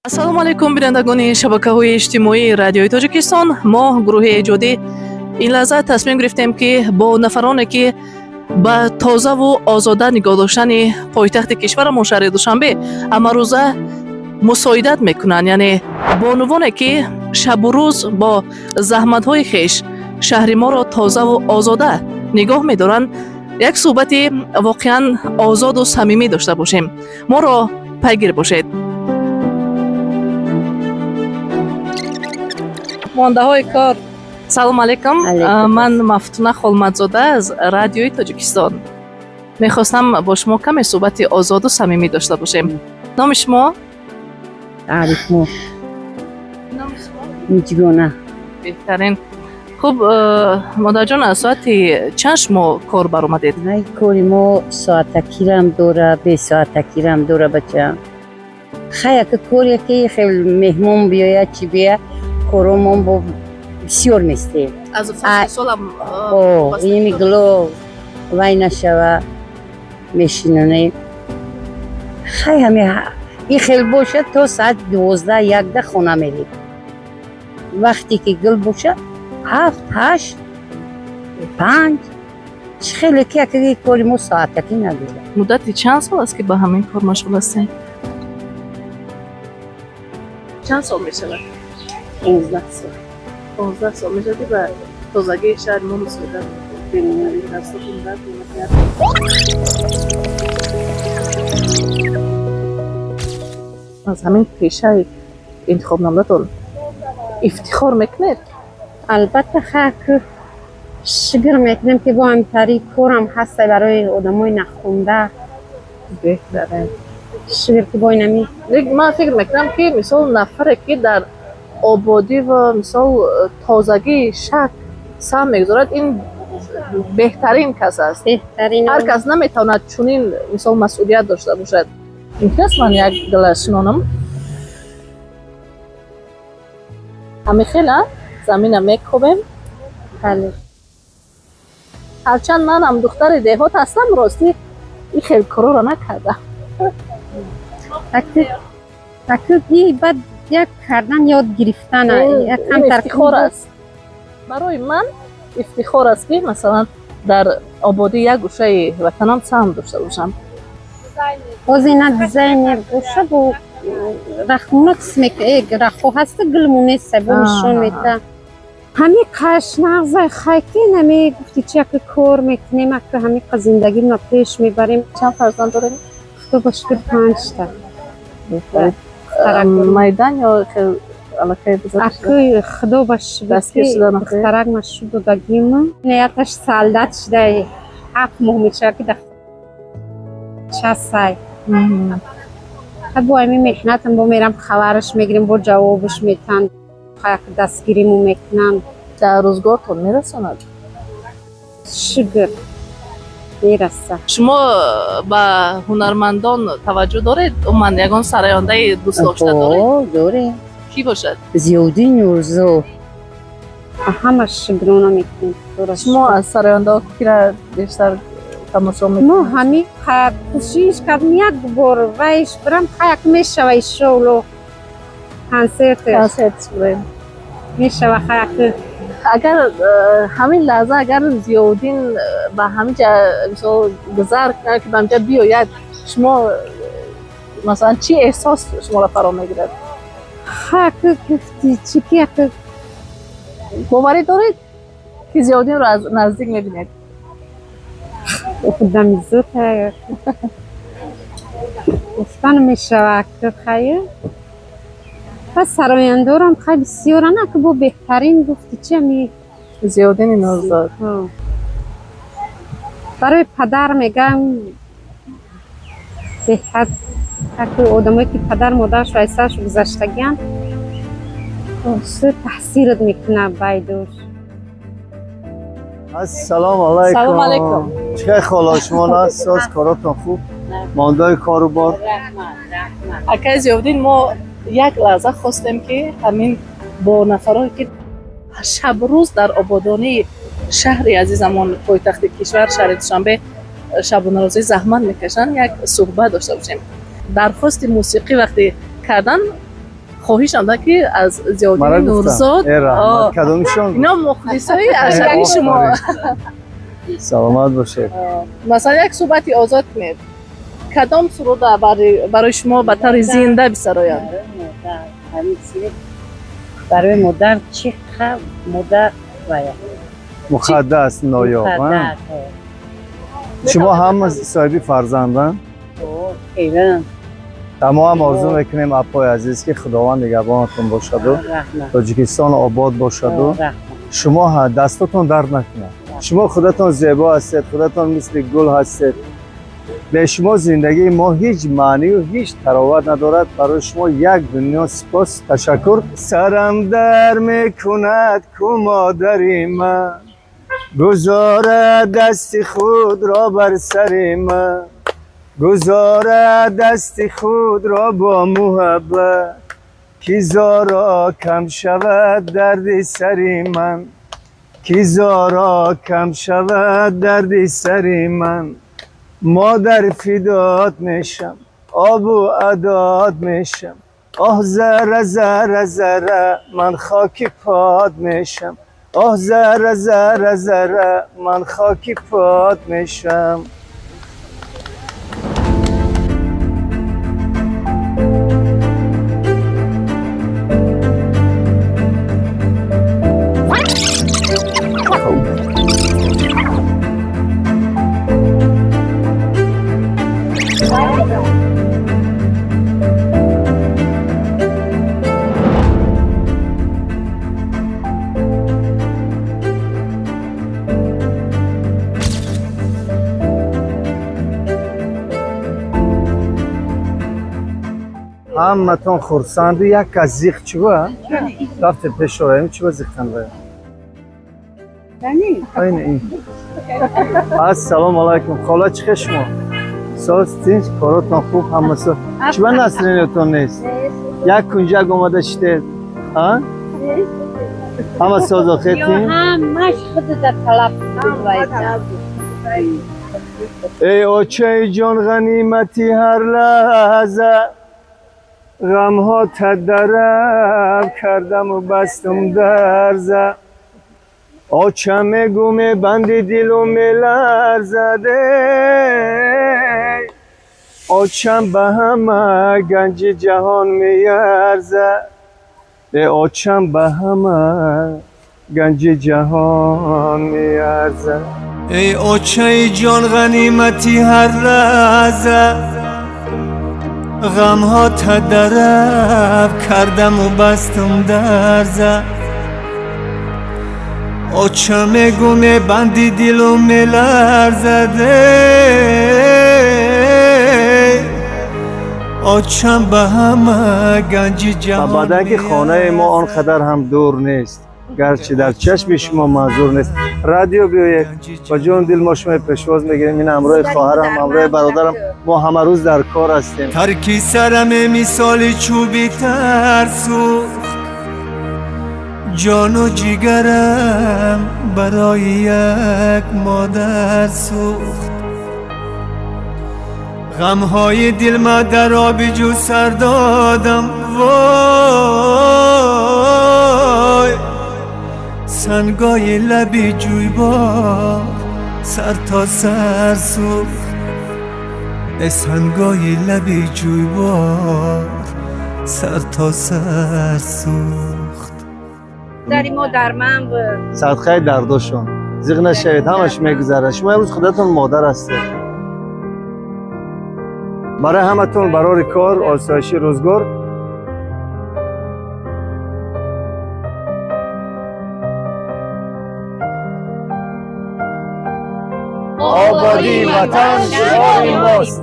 Ассалому алайкум, бинандагони шабакаҳои иҷтимоии Радиои Тоҷикистон. Мо, гурӯҳи эҷодӣ, ин лаҳза тасмим гирифтем, ки бо нафароне, ки ба тозаву озода нигоҳ доштани пойтахти кишварамон, шаҳри Душанбе, ҳамарӯза мусоидат мекунанд, яъне бонувоне, ки шабу рӯз бо заҳматҳои хеш шаҳри моро тозаву озода нигоҳ медоранд, як суҳбати воқеан озоду самимӣ дошта бошем. Моро пайгир бошед. Мондаҳои кор, салом алейкум. Алейкум. Ман Мафтуна Холмадзода аз Радиои Тоҷикистон. Мехостам бо шумо каме суҳбати озоду самимӣ дошта бошем. Номи шумо? Арифмо. Миҷгона. Беҳтарин. Хуб, модарҷон, аз соати чанд шумо кор баромадед? Ай, кори мо соатакирам дора, бесоатакирам дора, бача. Хай, ака, коре ки хел меҳмон биёяд, чи бия, коромон бо бисёр местем. Аз фасли солам. О, ини гуло вай нашава, мешинонем. Хай, ҳами и хел бошад, то соати 12, 1 хона мерем. Вақте ки гул бошад, 7, 8, 5, чӣ хеле ки, ака, кори мо соатакӣ надорад. Муддати чанд сол аст, ки ба ҳамин кор машғул ҳастед? Чанд сол мешавад? 15 сол. 15 сол мешавад, ки ба тозагии шаҳри мо мусоидат мекунед. Дастотон дард намекунад? Аз ҳамин пешаи интихобнамудатон ифтихор мекунед? Албатта, хак, шукр мекунем, ки бо ҳамтари корам ҳаста барои одамои нахонда. Беҳтарин. Шукр, ки бо инами. Лек ман фикр мекунам, ки мисол нафаре, ки дар ободӣ ва мисол тозагии шаҳр саҳм мегузорад, ин беҳтарин кас аст. Беҳтарин. Ҳар кас наметавонад чунин мисол масъулият дошта бошад. Мумкин аст ман як гала шинонам? Ҳамихел замина мекобем? Бале. Ҳарчанд манам духтари деҳот ҳастам, ростӣ, ин хел корора накардам. Аку и баъд як кардан ёд гирифтан як Ин камтар. ифтихор аст барои ман, ифтихор аст, ки масалан дар ободии як гӯшаи ватанам саҳм дошта бошам. Боз ина дизайнер боша, бо рахмона рахҳо ҳаста, гулмон неста, бо нишон мета. Ҳами қаш нағзай, хай, ки нами гуфти чи, ака, кор мекунем, ака, ҳами қа зиндагима пеш мебарем. Чанд фарзанд дорем? Худо ба шукр, панҷта. Майдан ё хел аллакай бузург шуда? Акӯ, худо ба шукр, Дастгир ки шудан охир? духтарак ма шуд додагима, нияташ солдат шудай, 7 моҳ мешавад, ки да часай. Бо ҳамин меҳнатам бо мерам, хабараш мегирем, бо ҷавобаш метан, як дастгириму мекунанд. Дар рӯзгортон мерасонад? Шукр, мераса. Шумо ба ҳунармандон таваҷҷӯҳ доред? Умуман, ягон сарояндаи дӯстдошта доред? О, дорем. Кӣ бошад? Зиёддин Нурзод. Ҳама шукрона мекунем. Шумо аз сарояндаҳо кира бештар тамошо Мо мекунед? ҳами кӯшиш кардем, як бор вайш бирам, хаяк мешава, иншоалло, консерт. Консерт шудаем. Мешава, хаяк. Агар ҳамин лаҳза, агар Зиёвуддин ба ҳамин ҷа мисол гузар кунад, ки ба ҳамин ҷа биёяд, шумо масалан чӣ эҳсос шуморо фаро мегирад? Хаяк, гуфти чи ки як. Боварӣ доред, ки Зиёвуддинро аз наздик мебинед? Худами зуд гуфтан мешава, хайр. Пас сарояндорам, хай, бисёран, ака, бо беҳтарин, гуфти чи, ами. Зиёвуддини Нурзод. Ҳо. Барои падар мегам, беҳад, аку одамое ки падар модараш вайсаш гузаштагиан, таҳсират мекунад байдуш. Ассалому алайкум. Салом алайкум. Чӣ хел, хола, шумо наст? Соз, коротон хуб? Мондаи кору бор? Акай Зиёвуддин, мо як лаҳза хостем, ки ҳамин бо нафарое, ки шабрӯз дар ободонии шаҳри азизамон, пойтахти кишвар, шаҳри Душанбе, шабонарӯзӣ заҳмат мекашанд, як суҳбат дошта бошем. Дархости мусиқӣ вақте кардан. Хоҳиш намуда, ки аз Мара Зиёдини гуфтам. Нурзод. Э, раҳмат, кадомишон? Ино мухлисои ашади шумо. Офарин. Саломат бошед. Масалан, як суҳбати озод кунед. Кадом суруда барои шумо ба таври зинда бисароянд? Барои модар, ҳамин сири барои модар, чӣ модар вая. Муқаддас, ноёб, а? Муқаддас. Шумо ҳама соҳиби фарзанданд? Эрон. Мо ҳам орзу мекунем, апои азиз, ки Худованд нигаҳбонатон бошаду Раҳмат. Тоҷикистон обод бошаду Раҳмат. шумо дастотон дард накунад. Шумо худатон зебо ҳастед, худатон мисли гул ҳастед. Бе шумо зиндагии мо ҳеҷ маънию ҳеҷ тароват надорад. Барои шумо як дунё сипос, ташаккур. Сарам дар мекунад, ку модари ман гузорад дасти худро бар сари ман, гузорад дасти худро бо муҳаббат, ки зоро кам шавад дарди сари ман, ки зоро кам шавад дарди сари ман. Модар, фидот мешам, обу адот мешам. Оҳ, зарра, зарра, зарра ман хоки пот мешам. Оҳ, зарра, зарра, зарра ман хоки пот мешам. Ҳаматон хурсанду як кас зиқ чиба рафте пешораем, чиба зиқтан бая? Айна ин. Ассалому алайкум, хола, чӣ хел шумо? Соз, тинч, коротон хуб, ҳама соз? Чиба настроениятон нест? Як кунҷак омада шидед, а? Ҳама соз, охир, тинч? Ҳамаш худда талаб. Эй очаи ҷон, ғанимати ҳар лаҳза, ғамҳо тадараб кардаму бастум дарза. Оча, мегӯ, мебанди дилу меларзаде. Очам ба ҳама ганҷи ҷаҳон меарза, э очам ба ҳама ганҷи ҷаҳон меарза. Эй очаи ҷон, ғанимати ҳар лаҳза, ғамҳо тадараб кардаму бастум дарза. Оча, мегӯ, мебанди дилу меларзаде. Очам ба ҳама ганҷи ҷаҳон. Баъдан ки хонаи мо он қадар ҳам дур нест, гарчи дар чашми шумо маъзур нест. Радио биёед, ба ҷону дил мо шумо пешвоз мегирем. Ин ҳамроҳи хоҳарам, ҳамроҳи бародарам, мо ҳама рӯз дар кор ҳастем. Тарки сараме мисоли чӯби тар сӯхт, ҷону ҷигарам барои як модар сӯхт. Ғамҳои дилма дар оби ҷӯ сар додам, вой, сангои лаби ҷӯйбор сар то сар сӯхт. Э, сангои лаби ҷӯйбор сар то сар сӯхт. Дари мо дар ман буд. Садқаи дардошон, зиқ нашавед, ҳамаш мегузарад. Шумо имрӯз худатон модар ҳастед. Барои ҳаматон барори кор, осоиши рӯзгор. Ободии Ватан шиори мост.